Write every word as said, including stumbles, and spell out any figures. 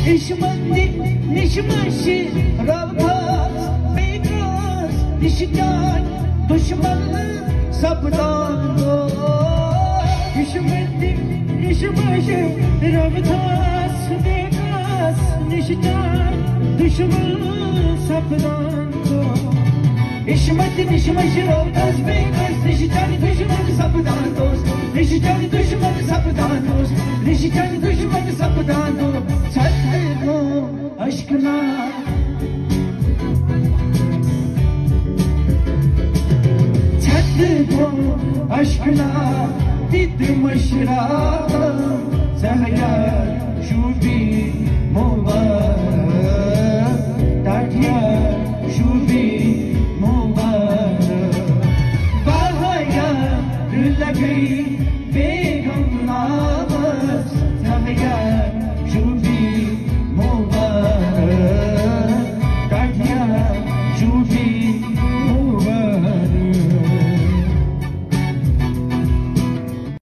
عشمت نِش مٔشی رفتس بیٚیہِ کٲنٛسہِ نِش چانہِ دُشمن سپدان دوست۔ عشمت نِش مٔشی رفتس بیٚیہِ کٲنٛسہِ نِش چانہِ دُشمن سپدان دوست۔ عشمت نِش مٔشی رفتس بیٚیہِ کٲنٛسہِ نِش چانہِ دُشمن سپدان دوست۔ نِش چانہِ دُشمن سپدان دوست۔ نِش چانہِ دُشمن سپدان دوست۔ ژھٮ۪تہٕ گوٚو اشکنا، ژھٮ۪تہٕ گوٚو اشکنا، تہِ تہِ مٔشراو ژےٚ یار۔